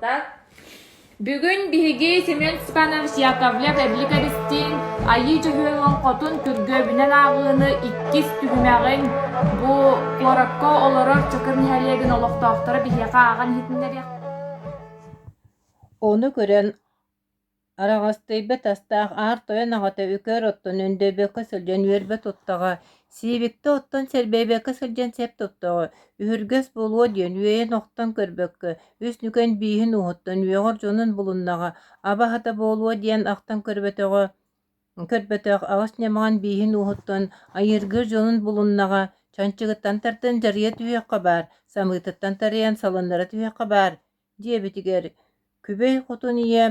Так. Бүгүн биһиги Семен Степанович Яковлев Эбилик Эристиин Айыы Дьөһүөл олоҥхотун күргүөбүнэн ааҕыыны иккис түһүмэҕин бу куоракка олорор Чакыр нэһилиэгин олохтоохторо биһиэхэ ааҕан иһитиннэриэх Ону көрөн Араҕастыйбыт астаах аар тойон аҕата үкэр оттон өндөйбөккө сылдьан үөрбэ туттаҕа, сиибиктэ оттон сэрбэйбэккэ сылдьан сэп туттаҕа, өһүргэс буолуо диэн үөйэн охтон көрбөккө, үс нүкэн бииһин ууһуттан үөҕэр дьонун булуннаҕа, аба аһата буолуо диэн ахтан көрбөтөҕө, көрбөтөх аҕыс ньамаҕын бииһин ууһуттан айыыргыыр дьонун булуннаҕа, чанчыгыттан тардан дьарыйа түһүөххэ баар, самыытыттан тарыйан салыннара түһүөххэ баар диэбитигэр Күбэй хотун ийэ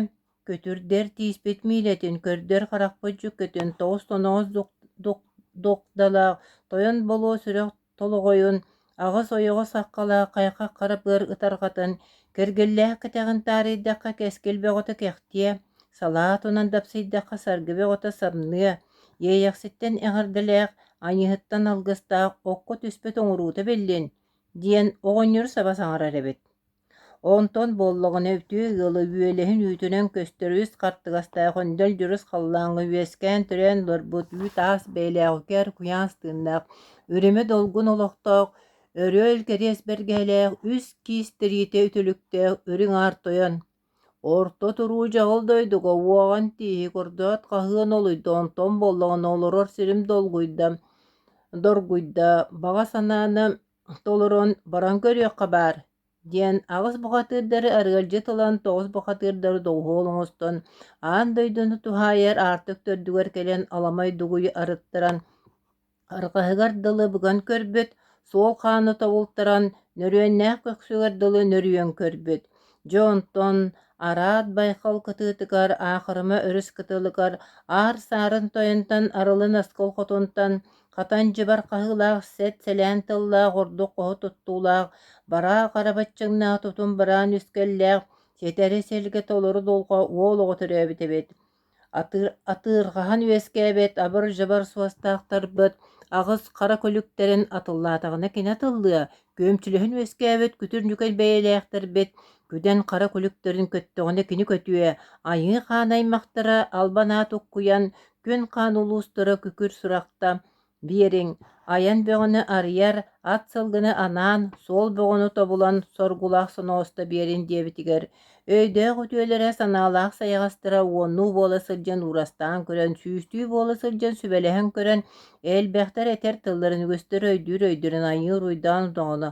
көтүрдэр тииспит миилэтин, көрдөр харахпыт дьүккэтин, тоҕус тоноҕос дугдалаах, тойон болуо сүрэх толоҕойун, аҕыс ойоҕос хаххалаах хайхах хара быар ытарҕатын, кэргэллээх кэтэҕин таарыйдахха кэскил бөҕөтө кэхтиэ, салаа тунан дапсыйдахха саргы бөҕөтө самныа, иэйэхситтэн эҕэрдэлээх, айыыһыттан алгыстаах окко түспүт оҥоруута биллин, диэн оҕонньору саба саҥарар эбит. Онтон буоллаҕына үтүө ыалы үөлэһин үүтүнэн көстөр үс хартыгастаах өндөл дьурус халлааҥҥа үөскээн-төрөөн олорбут үүт-аас бэйэлээх үкэр куйаас тыыннаах, үрүмэ долгун олохтоох, өрүөл кэриэс бэргэһэлээх үс киис тириитэ үтүлүктээх үрүҥ аар тойон Орто туруу дьаҕыл дойдуга уоҕан тииһи курдат хаһыан олуйда, онтон буоллаҕына олорор сирим долгуйда, доргуйда, баҕа санааны толорон баран көрүөххэ баар диэн аҕыс бухатыырдары арыалдьыт ылан тоҕус бухатыырдары доҕуһуол оҥостон аан дойдуну туһаайар аартык төрдүгэр кэлэн аламай дугуйу арыттаран арҕаһыгар дылы быган көрбүт, суол хааны тобултаран нөрүөннээх көхсүгэр дылы нөрүйэн көрбүт. Дьэ онтон араат байхал кытыытыгар Аахырыма өрүс кытылыгар аар саарын тойонтон арылын аскыл хотунтан Хатан дьыбар хаһыылаах сэт-сэлээн тыллаах ордук хоһу туттуулаах, бараа хара баччыҥнаах тутум бараан үскэллээх, ситэри сэлгэ толору дулҕа уол оҕо төрөөбүт эбит. Атыырҕаһан үөскээбит абыр-дьабар суостаахтарбыт аҕыс хара күлүктэрин атыллаатаҕына кини атыллыа, күөмчүлэһэн үөскээбит күтүр-ньүкэн бэйэлээхтэрбит күдэн хара күлүктэрин көттөҕүнэ кини көтүө, айыы хаан аймахтара албан аат уккуйан Күн-хаан улуустара күкүр сурахта биэриҥ, айан бөҕөнү арыйар, ат сылгыны анаан, суол бөҕөнү тобулан соргулаах соноҕосто биэрин диэбитигэр, өйдөөх үтүөлэрэ, санаалаах сайаҕастара уоннуу буола сылдьан уурастаан көрөн, сүүстүү буола сылдьан сүбэлэһэн көрөн, элбэхтэр этэр тылларын үгүстэр өйдүүр өйдөрүн айыы уруйдаан утоҕуна,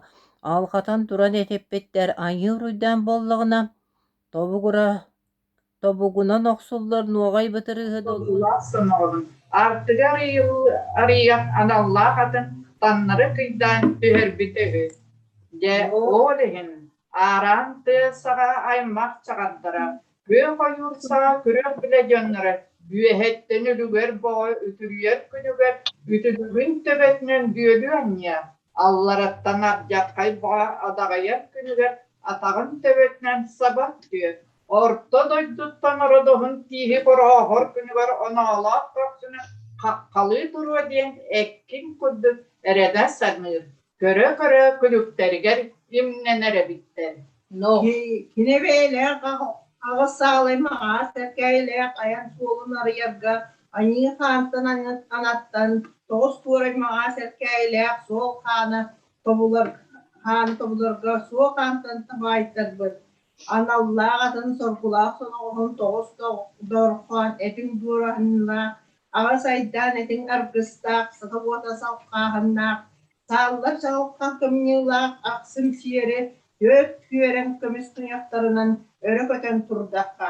алҕатан туран этиппиттэр айыы уруйдаан буоллаҕына, тобугура Тобугунан охсуллар нуоҕай бытырыыһы долгун Соргулаах соноҕоһун артыгар арыйыах аналлаах атын таҥнары кыйдаан түһэрбитэ үһү. Дьэ, ол иһин аараан тыа саҕа аймах чаҕардара, күөх ойуур саҕа күрэх билэ дьонноро үөһэттэн үлүгэр боҕо үтүрүйэр күнүгэр үтүлүгүн төбөтүнэн бүөлүү анньыа, аллараттан ардьархай боҕо адаҕыйар күнүгэр атаҕын төбөтүнэн саба түһүө Орто дойдуттан ородоһун тииһи хороһор күнүгэр оноолоох көхсүнү хаххалыы туруо диэн эккин курдук эрэнэ саныыр, көрө-көрө күлүктэригэр имнэнэр эбиттэр. Кини бэйэлээх аҕыс саалай маҕаас эркээйилээх айан суолун арыйарга аньыы хаантан анаттан тоҕус туорай маҕаас эркээйилээх суол хаана тобулар хааны тобуларга суол хаантан табаайтарбыт Аналлаах атын соргулаах соноҕоһун тоҕус дорхоон этиҥ дуораһыннаах, аҕыс айдаан этиҥ аргыстаах, сата уота салхааһыннаах, сааллар чаҕылхан кымньыылаах ахсым сиэри түөрт күөрэҥ көмүс туйахтарынан өрө көтөн турдахха,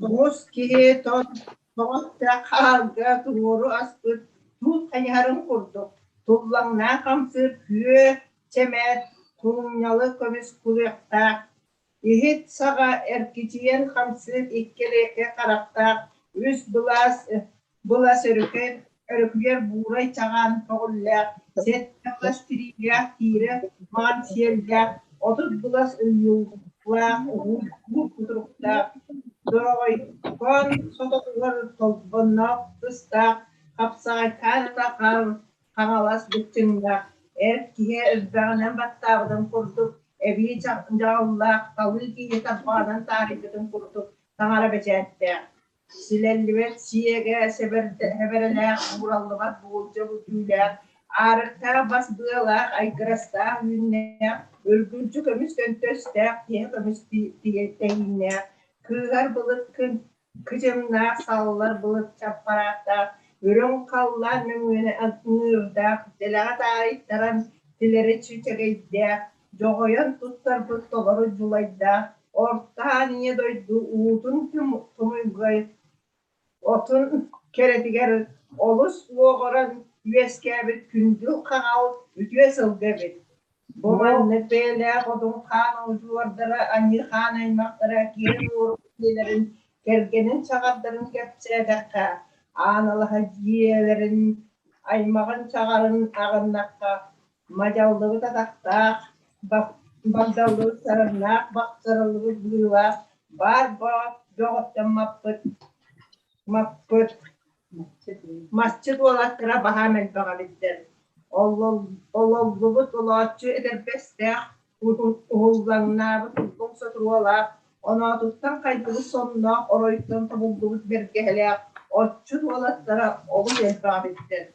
тоҕус киһи тоҕус да хаарга туруору аспыт туут хайыһарын курдук туллаҥнаах хамсыыр күө чэмээр кулунньалы көмүс кулуохтаах, иһит саҕа эргичийэн хамсыыр икки эрэкэ харахтаах, үс былаас былас өрүкэр өрүкүйэр буурай чаҕаан көҕүллээх, сэттэ былас тириилээх тиирэ маҥан сиэллээх, 30 былас уйуллаах уһун кутуруктаах, дороҕойкоон сототугар толбонноох тыстаах, хапсаҕайдаан атахар Хаҥалас быччыҥнаах. Эр киһи элбэҕинэн баттаабытын курдук, эбии дьаҕыллаах, талыы киһи тарбаҕынан таарыйбытын курдук таҥара бэчээттээх. Силэллибэт сиэгэ сэбэрэлээх, уураллыбат буулдьа бүтүүлээх, аарыктаах бас быалаах, айгырастаах үүннээх, үргүлдьү көмүс көнтөстөөх, киһи көмүс тэһииннээх, кыыһар былыт кыдьымнаах, саллар былыт чаппараахтаах, үрүҥ халлаан мөҥүөнэ ыҥыырдаах, дэлэҕэ таайтаран тилэри чүчэгэйдээх, дьоҕойон туттарбыт толору дьулайдаах, Орто Аан Ийэ дойду уутун тумуйгай отун кэрэтигэр олус уоҕуран үөскээбит күндүл хаҥал үтүө сылгы эбит. Бу маннык бэйэлээх Одун хаан удьуордара, аньыы хаан аймахтара киэҥ уорук дьиэлэрин, кэргэнин чаҕардарын кэпсээтэххэ, аан алаһа дьиэлэрин аймаҕын чаҕарын аҕыннахха, мадьаллыбыт атахтаах, багдаллыбыт сарыннаах, бахсырыллыбыт быылаах, баар бөҕөттөн маппыт, маппыт масчыт уолаттара баһаам элбэх эбиттэр. Ололлубут олооччу этэрбэстээх, уһуллаҥнаабыт уллуҥ сотуруолаах, оноотуттан хайдыбыт сонноох, оройуттан тобуллубут бэргэһэлээх отчут уолаттара олус элбэх эбиттэр.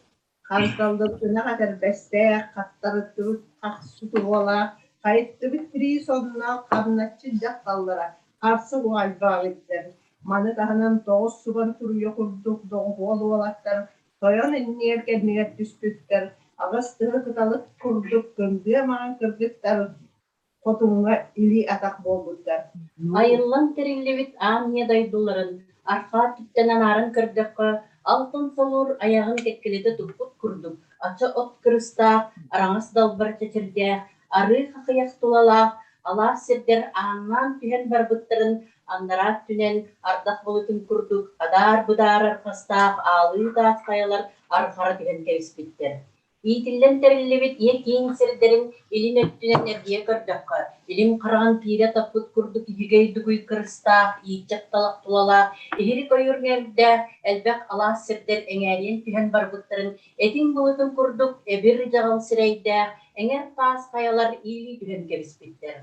Ханталлыбыт ынах этэрбэстээх, хаттарыттыбыт хах сутуруолаах, хайыттыбыт тирии сонноох хамначчыт дьахталлара харса уһаайбаҕа эбиттэр. Маны таһынан тоҕус субан туруйа курдук доҕуһуол уолаттар тойон иннигэр-кэннигэр түспүттэр, аҕыс тыһы кыталык курдук кындыа маҥан кыргыттар хотуҥҥа илии-атах буолбуттар. Айыллан тэриллибит аан ийэ дойдуларын арҕаа өттүттэн анааран көрдөххө, алтан солуур айаҕын кэккэлэтэ туппут курдук, ача от кырыстаах, араҥас далбар чэчирдээх, арыы хахыйах тулалаах алаас сирдэр ааҥнаан түһэн барбыттарын аннараа өттүнэн ардах былытын курдук адаар-быдаар арҕастаах аалыы таас хайалар арҕара түһэн кэбиспиттэр. Иитиллэн тэриллибит ийэ киин сирдэрин илин өттүнэн эргийэ көрдөххө, илин хараҕын тиирэ таппыт курдук үчүгэй дугуй кырыстаах, ииччэх талах тулалаах, иһирик ойуур эҥэрдээх элбэх алаас сирдэр эҥээрийэн түһэн барбыттарын этиҥ былытын курдук эбир-дьаҕыл сирэйдээх, эҥэр таас хайалар иилии түһэн кэбиспиттэр.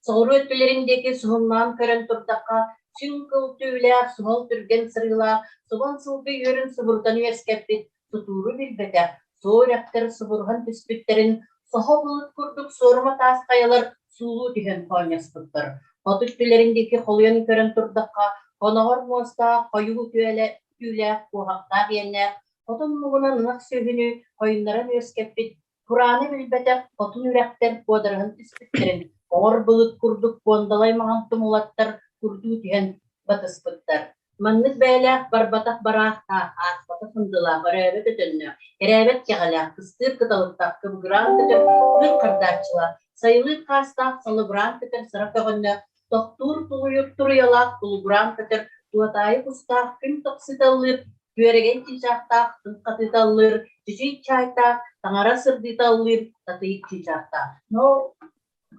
Соҕуруу өттүлэрин диэки суһумнаан көрөн турдахха, сүҥ кыл түүлээх, суһал түргэн сырыылаах, субан сылгы үөрүн субурутан үөскэппит, тутууру билбэтэх, суо үрэхтэр субуруһан түспүттэрин, соһо былыт курдук суорума таас хайалар суулуу түһэн хоонньоспуттар. Хоту өттүлэрин диэки холуйан көрөн турдахха, хоноҕор муостаах, хойуу түүлээх, куоһахтаах иэннээх, хотун муҥунан ынах сүөһүнү хойуннаран үөскэппит Курааны билбэтэх хотун үрэхтэр куодарыһан түспүттэрин, оҕор былыт курдук куондалай маҥан тумулаттар курдуу түһэн батыспыттар. Маннык бэйэлээх барбатах бараахтаах, ааспатах ындылаах, өрөөбөт өтөннөөх, кэрээбэт кэҕэлээх, кыстыыр кыталыктаах, кыбыгыраан көтөр кыыр хардааччылаах, сайылыыр хаастаах, салыбыраан көтөр сара көҕөннөөх, тохтуур тулуйур туруйалаах, тулугураан көтөр туотаайы кустаах, күн тохсуталлыыр, күөрэгэй чыычаахтаах, тыҥхатыталлыыр, чычый чаайтаах, таҥара сырдыыталлыыр, татыйык чыычаахтаах. Но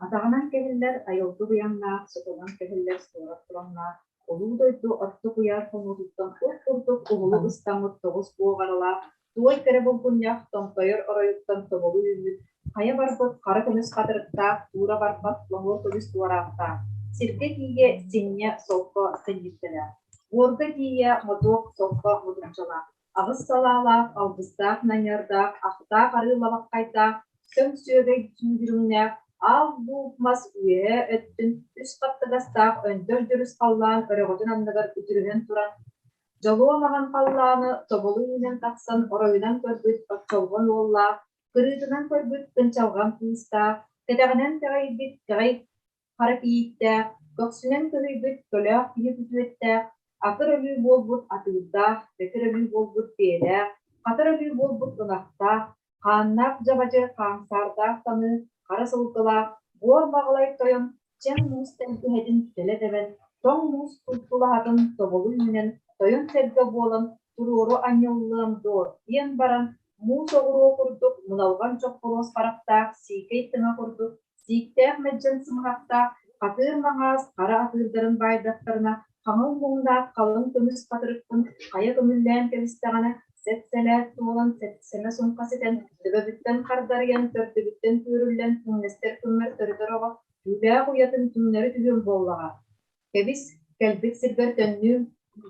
атаҕынан кэһиллэр айылгы быйаҥнаах, сотонон кэһиллэр суорат тураҥнаах, улуу дойду орто куйаар хонуутуттан ур курдук уһулу ыстаммыт тоҕус буоҕаралаах, туой кэрэ булгунньах томтойор оройуттан тобулу үүммүт, хайа барбыт хара көмүс хатырыктаах, туура барбат лоһуор көмүс туораахтаах, сиргэ тиийэ синньэ солко сэнньиктэлээх, Уорга тиийэ мотуок солко мутукчалаах, аҕыс салаалаах, алгыстаах наньардаах, ахтаах арыы лабаххайдаах, сөҥ сүөгэй сүүрүҥнээх, аал луук мас үөһээ өттүн үс хаттыгастаах өндөр дьүрүс халлаан өрөҕөтүн анныгар үтүрүһэн туран, дьолуо маҕан халлааны тобулу үүнэн тахсан оройунан көрбүт оччолҕон уоллаах, кырыытынан көрбүт кынчалҕан кыыстаах, кэтэҕинэн кэҕийбит кэҕэй хара кийииттээх, көхсүнэн көһүйбүт көлөөх киһи күтүөттээх, атыр өлүү буолбут атыырдаах, бэкир өлүү буолбут биэлээх, хатар өлүү буолбут ынахтаах, хааннаах дьабадьы хааҥсаардаах таныы, хара сылгылаах, буор маҕалай тойон чэҥ муус тэлгэһэтин төлө тэбэн, тоҥ муус тулаһатын тобулу үүнэн, тойон сэргэ буолан туруору анньыллыам дуо диэн баран, муус оҕуруо курдук муналҕан чоххоруос харахтаах сиикэй тыҥа курдук Сииктээх мэлдьэн сымыһахтаах, хатыыр маҥаас хара атыырдарын баайдахтарына, хаҥыл муҥнаах халыҥ көмүс хатырыкпын хайа көмүллээн кэбистэҕинэ, Сэт-сэлээт туолан, сэмэ-суҥха ситэн, төбөбүттэн хардарыйан, төрдүбүттэн түүрүллэн түҥнэстэр күммэр төрөтөр оҕо түүлээх уйатын түҥнэри түһүөм буоллаҕа. Кэбис, кэлбит сирбэр төннүүм,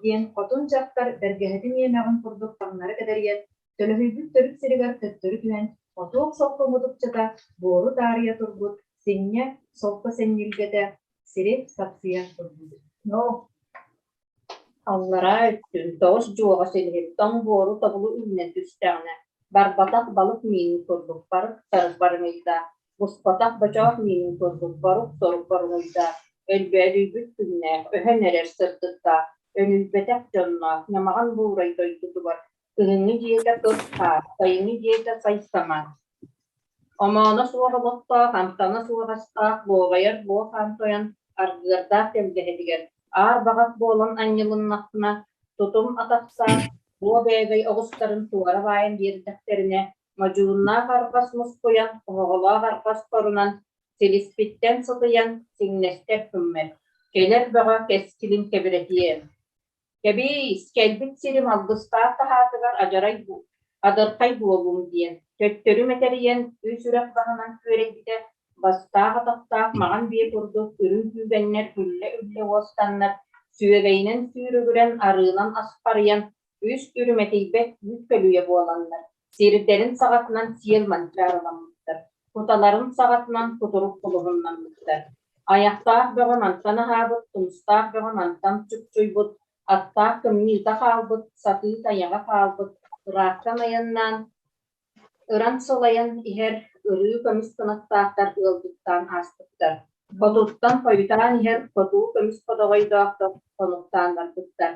диэн хотун дьахтар бэргэһэтин иэмэҕин курдук таҥнары кэдэрийэн, төлөһүйбүт төрүт сиригэр төттөрү түһэн, отуох солко мутукчата буору таарыйа турбут, синньэ солко сэнньилгэтэ сири сапсыйа турбут. Аллараа өттүн тоҕус дьуоҕа силиһин тоҥ буору тобулу үүнэн түстэҕинэ, барбатах балык миинин курдук барык-сарык барыҥыйдаах, буспатах бочоох миинин курдук борук-сорук боруҥуйдаах, өлбөөдүйбүт күннээх, өһөн эрэр сырдыктаах, өнүйбэтэх дьонноох ньамаҕан буурай дойдутугар кыһыҥҥы дьиэтэ кыр-хаар, сайыҥҥы дьиэтэ сай-самаан Омооно суох олохтоох, амтана суох астаах, буоҕайар буо хаан тойон аргыардаах тэлгэһэтигэр аар баҕах буолан анньылыннахпына, тутум атахсаах, буо бээгэй оҕустарын туора баайан биэрдэхтэринэ, модьууннаах арҕас мускуйан, оһоҕолоох арҕас торунан, силиспиттэн сытыйан, сиҥнэстэр күммэр, кэлэр бөҕө кэскилин кэбирэтиэм. Кэбиис, кэлбит сирим алгыстаах таһаатыгар адьарай адырхай буолуум диэн, төттөрү мэтэрийэн, үс үрэх баһынан күөрэйбитэ, бастаах атахтаах маҕан биэ курдук үрүҥ күүгэннэр үллэ-үллэ уостаннар, сүөгэйинэн сүүрүгүрэн, арыынан аспарыйан, үс үрүмэтийбэт үүт көлүйэ буоланнар, сирдэрин саҕатынан сиэл манчаарыламмыттар, куталарын саҕатынан кутурук кулуһуннаммыттар. Айахтаах бөҕө мантан аһаабыт, тумустаах бөҕө мантан чупчуйбут, аттаах кымньыыта хаалбыт, сатыы тайаҕа хаалбыт, ыраахтан айаннаан, ыран сылайан иһэр ырыы көмүс кынаттаахтар ыалдьыттаан ааспыттар. Хотуттан хойутаан иһэр хотуу көмүс ходоҕойдоохтор хонуктаан барбыттар.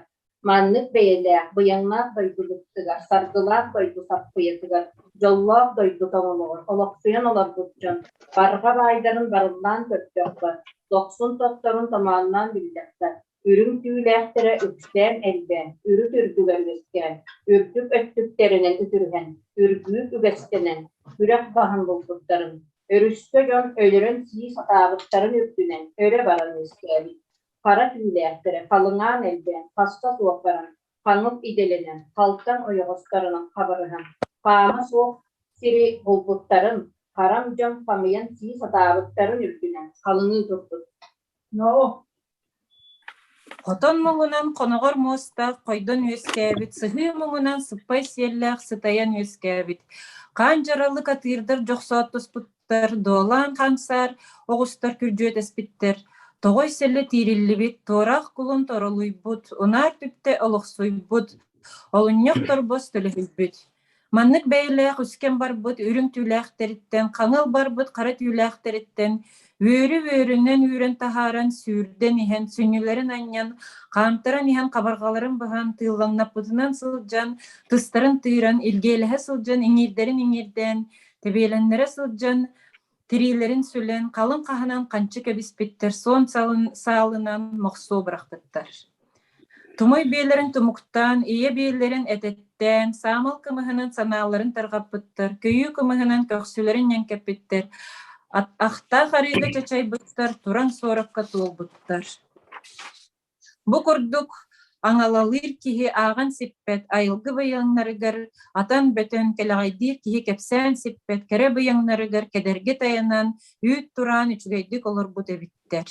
Маннык бэйэлээх, быйаҥнаах дойдубутугар, саргылаах дойду саппыйатыгар, дьоллоох дойду тоҥолоҕор олохсуйан олорбут дьон барҕа баайдарын барыллаан көрдөххө, дохсун тотторун томоонноон биллэххэ, үрүҥ түүлээхтэрэ үксээн элбээн, үрүт үрдүгэр үөскээн, үрдүк өттүктэринэн үтүрүһэн, үргүүк үгэстэнэн, күрэх баһын булбуттарын, өрүскэ дьон өлөрөн сии сатаабыттарын үрдүнэн өрө баран үөскээбит Хара түүлээхтэрэ халыҥаан элбээн, хаста суох баран, хаҥыл идэлэнэн, халтаҥ ойоҕосторунан хабырыһан, хаама суох сири булбуттарын, харам дьон хамыйан сии сатаабыттарын үрдүнэн халыҥыы турбут. Хотон муҥунан хоноҕор муостаах хойдон үөскээбит, сыһыы муҥунан сыппай сиэллээх сытайан үөскээбит, хаан дьаралык атыырдар дьохсооттоспут дуолаан хамсаар оҕустар күрдьүөтэспиттэр, тоҕой сэлэ тиириллибит, туораах кулун торолуйбут, унаар түптэ олохсуйбут, олунньах торбос төлөһүйбүт. Маннык бэйэлээх үскэн барбыт үрүҥ түүлээхтэриттэн, хаҥыл барбыт хара түүлээхтэриттэн үөрү-үөрүнэн үүрэн таһааран, сүүрдэн иһэн, сүнньүлэрин анньан, хаамтаран иһэн хабарҕаларын быһан, тыыллаҥнаппытынан сылдьан, тыстарын тыыран, илгиэлэһэ сылдьан, иҥиирдэрин иҥиирдээн, Тэбиэлэннэрэ сылдьан, тириилэрин сүлэн, халыҥ хаһынан ханчы кэбиспиттэр, суон саалынан мохсуо бырахпыттар. Тумуй биэлэрин тумуктаан, ийэ биэлэрин этэттээн, саамал кымыһынан санааларын тарҕаппыттар, көйүү кымыһынан көхсүлэрин ньэҥкэппиттэр, ахтаах арыыга чачайбыттар, туран суоракка туолбуттар. Бу курдук аҥалалыыр киһи ааҕан сиппэт айылгы быйаҥнарыгар атан бөтөн кэлэҕэйдиир киһи кэпсээн сиппэт кэрэ быйаҥнарыгар кэдэрги тайанан үүт тураан үчүгэйдик олорбут эбиттэр.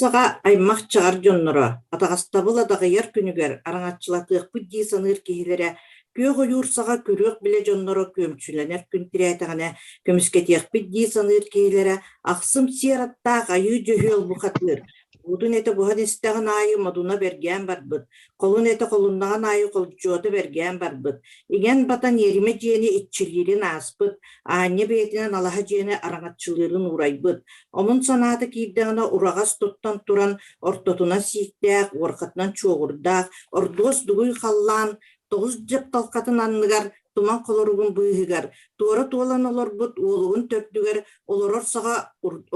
Саҕа аймах чаҕар дьонноро атаҕастабыл адаҕыйар күнүгэр араҥаччылатыахпыт дии саныыр киһилэрэ күөх ойуур саҕа күрүөх билэ дьонноро күөмчүлэнэр күн тирээтэҕинэ көмүскэтиэхпит дии саныыр киһилэрэ Ахсым сиэр аттаах айыы дьөһүөл бухатыыр, буутун этэ буһан истэҕин аайы модуна бэргээн барбыт, холун этэ холуннаҕын аайы холдьуота бэргээн барбыт, иҥэн-батан иэримэ дьиэни иччилиирин ааспыт, аанньа бэйэтинэн алаһа дьиэни араҥаччылыырын уурайбыт, омун санаата киирдэҕинэ ураҕас туттан туран ортотунан сииктээх, уорҕатынан чуоҕурдаах, ордуос дугуй халлаан тоҕус дьапталҕатын анныгар туман холоругун быыһыгар туора туолан олорбут уолугун төрдүгэр олорор саҕа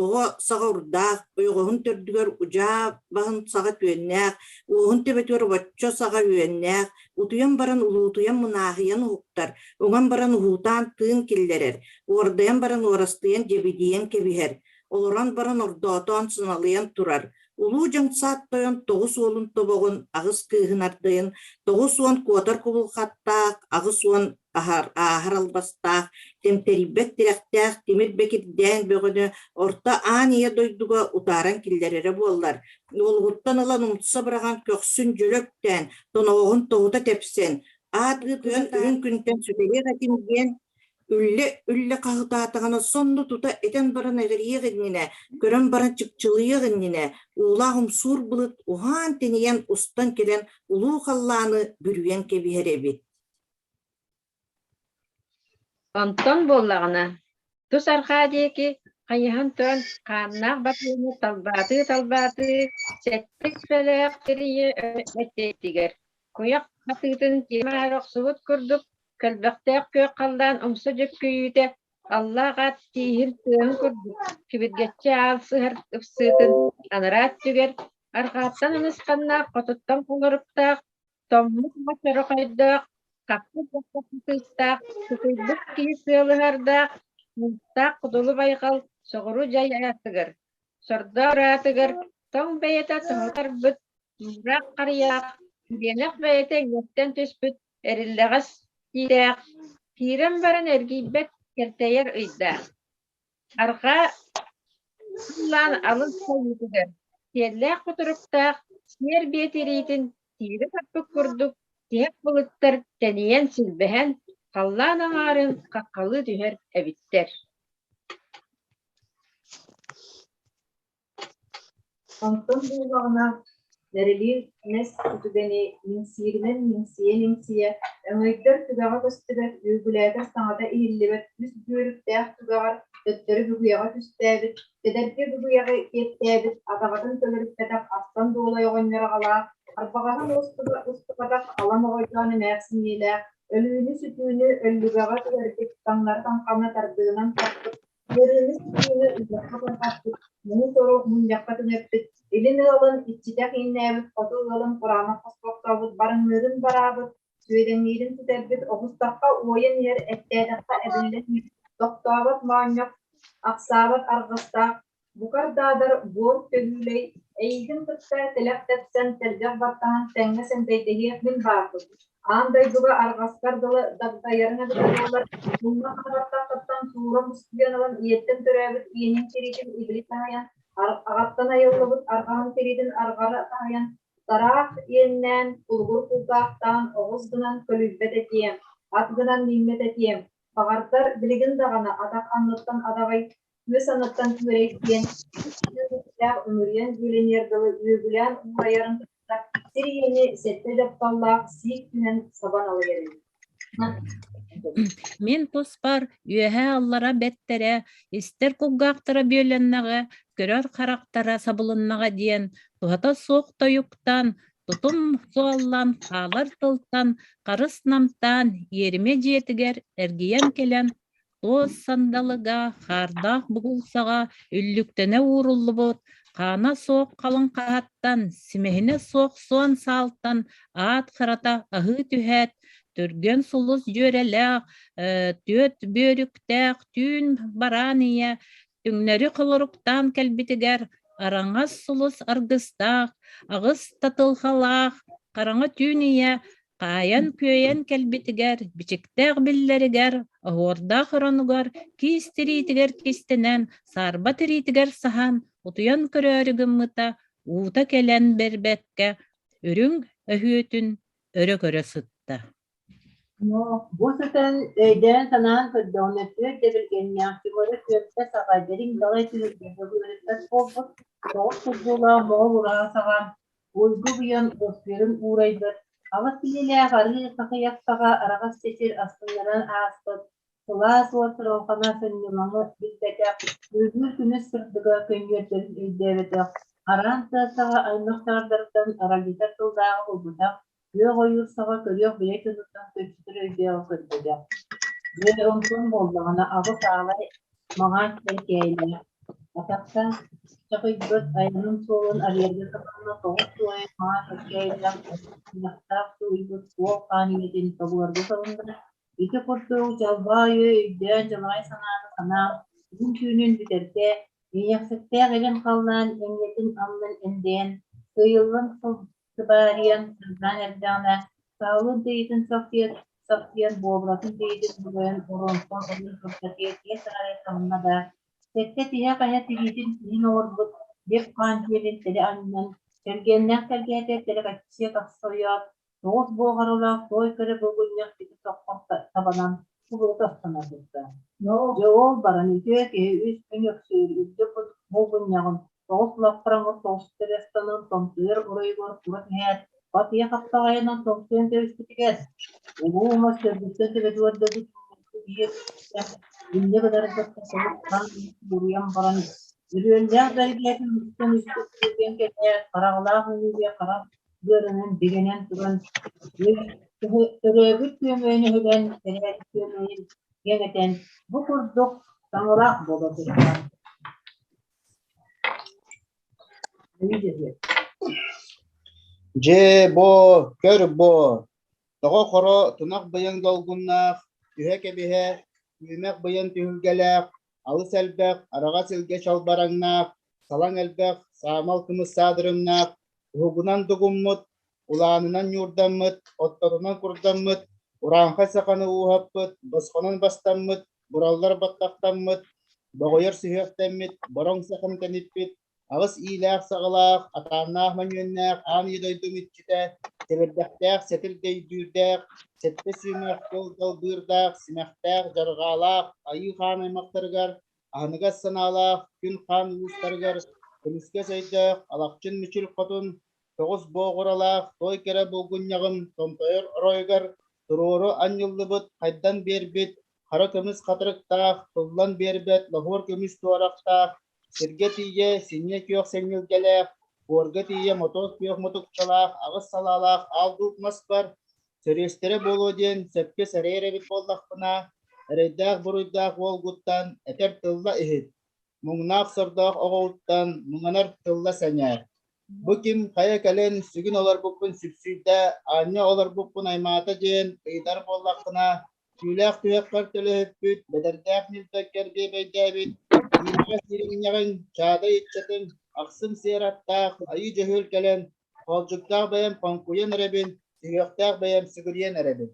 оҕо саҕа урдаах, ойоҕоһун төрдүгэр удьаа баһын саҕа түөннээх, уоһун төбөтүгэр обоччо саҕа үөннээх, утуйан баран улуутуйан мунааһыйан уһуктар, уҥан баран уһуутаан тыын киллэрэр, уордайан баран уорастыйан дьэбидийэн кэбиһэр, олорон баран ордоотоон сыналыйан турар. Улуу Дьаҥсаат тойон тоҕус уолун тобоҕун, аҕыс кыыһын ардайын, 90 куотар кубулҕаттаах, 80 аһар, ааһар албастаах, тэмтэрийбэт тирэхтээх тимир бэкирдээн бөҕөнү орто аан ийэ дойдуга утааран киллэрэрэ буоллар, уолугуттан ылан умса быраҕан көхсүн дьөлө үктээн, тоноҕоһун тоһута тэпсэн, аат ыытыан үрүҥ күнтэн сүтэриэх этим диэн Үллэ-үллэ хаһытаатаҕына сонно тута этэн баран эҕирийиэх иннинэ, көрөн баран чыпчылыйыах иннинэ, уулаах умсуур былыт уһаан-тэнийэн устан кэлэн улуу халлааны бүрүйэн кэбиһэр эбит. Онтон буоллаҕына, тус арҕаа диэки хайыһан туран хааннаах батыыны талбаатыы-талбаатыы сэттэ сүбэлээх кирийэ эттиэтигэр куйах хатыытын тиэмэ охсубут курдук Көлбөхтөөх күөх халлаан умса дьүккүйүүтэ, аллаах ат тииһин тыаһын курдук, кибиргэччи аал сыһар ыпсыытын анараа өттүгэр, арҕааттан анысханнаах, хотуттан холоруктаах, тоҥмут мас орохойдоох, хаппыт баппат тыыстаах, сытыйбыт киһи сыалыһардаах, муустаах кудулу байҕал соҕуруу дьай аатыгар, сордоох аатыгар тоҥ бэйэтэ тоһу тарбыт, муураах харыйаах, биэнэх бэйэтэ иҥнэттэн түспүт эриллэҕэс тиитээх, киирэн баран эргийбэт кэлтэйэр ыйдаах, арҕаа ыллаан алын сойуутугар сиэллээх кутуруктаах сиэр биэ тириитин тиирэ тарпыт курдук тиһэх былыттар тэнийэн силбэһэн халлаан аҥаарын хаххалыы түһэр эбиттэр. Онтон буоллаҕына, бэрилиир нэс үтүгэни иҥсииринэн иҥсийэ-иҥсийэ, өҥөйдөр түгэҕэ көстүбэт, үөгүлээтэр саҥата иһиллибэт үс бүөрүктээх түгэҕэр төттөрү бүгүйэҕэ түстээбит, кэдэрги бүгүйэҕи киэптээбит, атаҕатын төлөрүппэтэх ахсан дуолай оҕонньор аҕалаах, арбаҕаһын устубатах ала моҕойдоон эмээхсин ийэлээх, өлүүнү-сүтүүнү өллүгэҕэ түһэрбит, таҥнары таҥханы тардыынан тарпыт, Ыарыыны-сытыыны ыһыахха тарҕаппыт, муҥу-сору мунньахха түҥэппит, илин ыалын иччитэх ииннээбит, хоту ыалын кураанах хоспохтообут, барыҥныырын бараабыт, сүөдэҥниирин сүтэрбит, оҕустахха уойан иһэр, эттээтэххэ эбиллэн иһэр, тохтообот моонньох, ахсаабат арҕастаах, Букардаадар буор төһүүлэй, эйигин кытта тэлэх тэпсэн, тэлгэх баттаһан тэҥҥэ сэмпэйдэһиэх мин баарбын. Аан дойдуга арҕаскар дылы дагдайарыҥ эбитэ буоллар, мунна хатабаттаххыттан туура мускуйан ылан ийэттэн төрөөбүт иэнин тириитин ибили таһыйан, аҕаттан айыллыбыт арҕаһын тириитин арҕара таһыйан, тараах иэннээн, улугур кулгаахтаан оҕус гынан көлүйбэт этиэм, ат гынан мииммэт этиэм, баҕардар билигин даҕаны атах анныттан адаҕай Үс аныттан күөрэйдиэн, үс үмүрүйэн бүөлэниэр дылы үөгүлээн уурайарын кытта сир ийэни сэттэ дьапталлаах сиик түһэн сабан алыйар эбит. Мин туспар үөһээ-аллара бэттэрэ, истэр кулгаахтара бүөлэннэҕэ, көрөр харахтара сабылыннаҕа диэн туһата суох тойуктан, тутум суоллан хаалар тылтан харыс намтаан иэримэ дьиэтигэр эргийэн кэлэн Туос сандалыга, хаардаах бугулсаҕа үллүктэнэ ууруллубут, хаана суох халыҥ хаһаттан, симэһинэ суох суон саалтан аат харата аһыы түһээт, түргэн сулус дьүөрэлээх, түөрт бүөрүктээх түүн бараан ийэ Түҥнэри холоруктаан кэлбитигэр араҥас сулус аргыстаах, аҕыс татылхалаах хараҥа түүн ийэ хаайан-күөйэн кэлбитигэр, бичиктээх биллэригэр, оһуордаах оронугар, киис тириитигэр кистэнэн, саарба тириитигэр саһан, утуйан көрөөрү гыммыта, уута кэлэн бэрбэккэ, үрүҥ өһүөтүн өрө көрө сытта. Бу сытан өйдөөн-санаан көрдөҕүнэ, түөрт дэбилгэннээх Тимуру түөртэ саҕа дириҥ далай түһүлгэҕэ ыарыппат буолбут, тоҕус курдуулаах моҕол ураһа саҕа уйгу быйан уоскуйарын уурайбыт, аҕыс илиилээх арыы хахыйах саҕа араҕас чэчир астыннаран ааспыт, сылаас уот сыралҕана сынньалаҥы билбэтэх, күлүмүр күнүс сырдыга көнньүөрдэрин өйдөөбөтөх, араан тыа саҕа аймах чаҕардарыттан аралдьытар тыллааҕы булбутах, Күөх ойуур саҕа көрүөх бэйэ дьонуттан көрсүтэр өйдөөҕү көрбөтөх. Дьэ онтон буоллаҕына аҕыс аалай маҥаас бэркээйилээх, атахта чаҕыйбыт айанын суолун арыйарга сатанна тоҕус туойан маҥаас бэркээйилээх туйахтаах тууйбут суол хаан ийэтин тобуларга сорунна. Ити курдук дьалбаа өйө өйдөөн дьалаҕай санааны санаан, уһун түүнүн бүтэрдэ. Иэйэхситтээх илин халлаан эҥиэтин аннын эндэйэн, сыыйыллан сыбаарыйан сырдаан эрдэҕинэ, саалын тыйытын сапсыйан, сапсыйан буобуратын тыйытын булуйан оронтон ойон турда тиэрдийэ сарайа таҥна да, сэттэ тиһэх эһэ тириитин иһин оҥорбут биир хаан диэлин тэлэ анньан, чэлгиэннээх тэлгэһэтэ тэлэкэччийэ тахса ойоот, Тоҕус буоҕаралаах туой көрө булгунньах сити соххор табанан кубулута тахсан барбыта. Дьэ ол баран үтүө киһи үс күн өксүүр үрдүк булгунньаҕын тоҕус лаппараҥыр тоҕус тэрэстанан томтуйар оройугар тура түһээт, батыйа хаптаҕайынан тоҥсуйан кэбиспитигэр, улуу мас төрдүттэн төбөтүгэр дылы биир инньэ гынарын кытта соҕус буруйан баран, өрүөллээх бэргэһэтин устан үстэ киирэн кэлээт, хараҕалаах үҥүүгэ хара быарынан бигэнэн туран төрөөбүт күөмэйин өһүлэн тэрээт күөмэйин киэҥэтэн бу курдук саҥалаах буола турда. Дьээ, бо, көр бо, тоҕо хоро тунах быйаҥ долгуннаах, түһэ кэбиһэ, күөмэх быйаҥ түһүлгэлээх, алыс элбэх, араҕас илгэ чалбараҥнаах, салаҥ элбэх, саамал кымыс саадырымнаах, уһугунан дугуммут, улаанынан ньуурдаммыт, отторунан курдаммыт, урааҥхай саханы ууһаппыт, босхонон бастаммыт, бураллар баттахтаммыт, боҕойор сүһүөхтэммит, бороҥ саханы тэниппит, аҕыс иилээх-саҕалаах, атааннаах-мөҥүөннээх аан ийэ дойдум иччитэ, сэбирдэхтээх сэтил дөйдүүрдээх, сэттэ сүүмэх тыл далбыырдаах, симэхтээх, дьарҕаалаах айыы хаан аймахтарыгар, аһыныгас санаалаах күн хаан уустарыгар, көмүскэс өйдөөх Алахчын Мүчүл Хотун, тоҕус боҕуралаах той кэрэ булгунньаҕым томтойор оройугар туруору анньыллыбыт, хайдан биэрбит, хара көмүс хатырыктаах, туллан биэрбэт лоһуор көмүс туорахтаах, Сиргэ тиийэ синньэ күөх сэҥилгэлээх, буорга тиийэ мотуос күөх мутукчалаах, аҕыс салаалаах аал дууп мас бар, сөрүөстэрэ буолуо диэн сөпкө сэрэйэр эбит буоллахпына, эрэйдээх-буруйдаах уолгуттан этэр тылла иһит, муҥнаах-сордоох оҕоҕуттан муҥанар тылла сэҥээр. Бу ким хайа кэлэн сүгүн олорбуппун сүпсүйдэ, аанньа олорбуппун аймаата диэн ыйытар буоллаххына, Түүлээх түһэххэр төлөһүппүт, бэдэрдээх ньилбэккэр биэбэйдээбит, иирбэс ириҥнэҕиҥ, чаадай иччэтиҥ, ахсым сиэр аттаах, айыы дьөһүөл кэлэн, хоолдьуктаах бэйэм хоҥкуйан эрэбин, сүһүөхтээх бэйэм сүгүрүйэн эрэбин.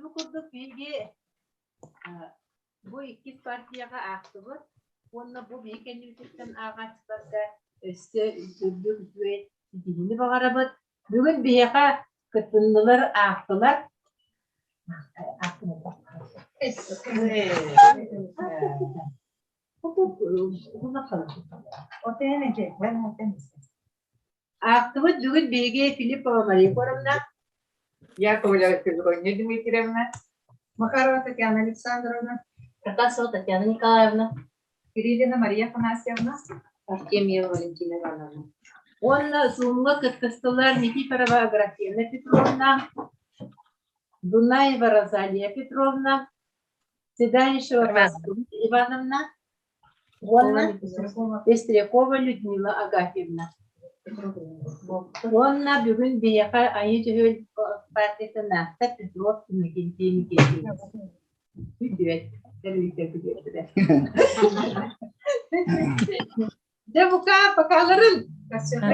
Бу курдук биһиги Бу иккис партияҕа аахтыбыт уонна бу биһиги кэннибититтэн ааҕааччыларга өссө үрдүк үчүгэй ситиһиини баҕарабыт. Бүгүн биһиэхэ кыттыннылар, аахтылар. Аахтыбыт бүгүн биһиги Филиппова Мария Егоровна, Яковлева Февронья Дмитриевна, Макарова Татьяна Александровна, Протасова Татьяна Николаевна, Кириллина Мария Афанасьевна, Артемьева Валентина Ивановна. Уонна Zoom-ҥа кыттыстылар Никифорова Аграфена Петровна, Дунаева Розалия Петровна, Седалищева Прасковья Ивановна уонна Пестрякова Людмила Агафьевна. Уонна бүгүн биһиэхэ Айыы Дьөһүөл партиятын Наахта Петров Иннокентий Никитич. Күтүөт. Тэрилтэ күтүөттэрэ. Дьэ бука покаларын. Спасибо.